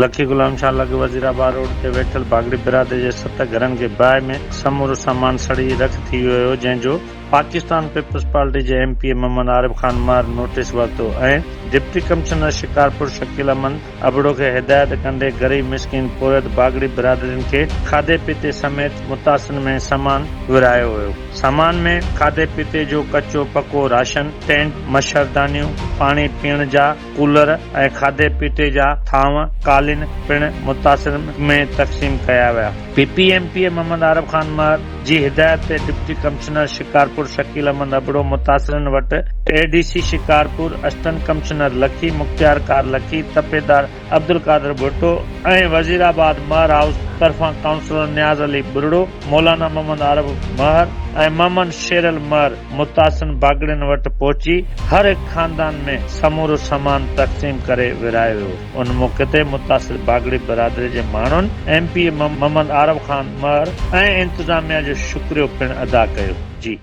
لکي غلام شاهه لڳ وزيرآباد روڊ تي ويٺل باگڙي برادري جي ست گهرن کي باهه ۾ سمورو سامان سڙي رک ٿي ويو هيو جنهن جو پاڪستان پيپلز پارٽي جي M P A Muhammad Arif Khan Mahar notice ورتو ۽ ڊپٽي ڪمشنر شڪارپور شڪيل احمد ابڙو کي هدايت ڪندي غريب مسڪين پورهيت باگڙي برادرين کي کاڌي پيتي سميت متاثرن ۾ سامان ورهايو ويو. سامان ۾ کاڌي پيتي جو ڪچو پڪو راشن، ٽينٽ، مڇردانيون، پاڻي پيئڻ جا ڪولر ۽ کاڌي پيتي جا ٿانو، قالين پڻ متاثرن ۾ تقسيم ڪيا ويا. P P M P A Muhammad Arif Khan Mahar جي هدايت تي ڊپٽي ڪمشنر شڪارپور شڪيل احمد ابڙو متاثرن وٽ A D C Shikarpur, assistant commissioner Lakki, مختيارڪار لکي، تپيدار عبدالقادر ڀٽو ۽ وزيرآباد مهر هائوس طرفان ڪائونسلر نياز علي ٻرڙو، مولانا محمد عارب مهر ۽ محمد شيرل مهر متاثرن باگڙين وٽ پهچي هر هڪ خاندان ۾ سمورو سامان تقسيم ڪري ورهايو ويو. ان موقعي تي متاثر باگڙي برادري جي ماڻهن M P A Muhammad Arif Khan Mahar ۽ انتظاميا جو شڪريو پڻ ادا ڪيو. جي.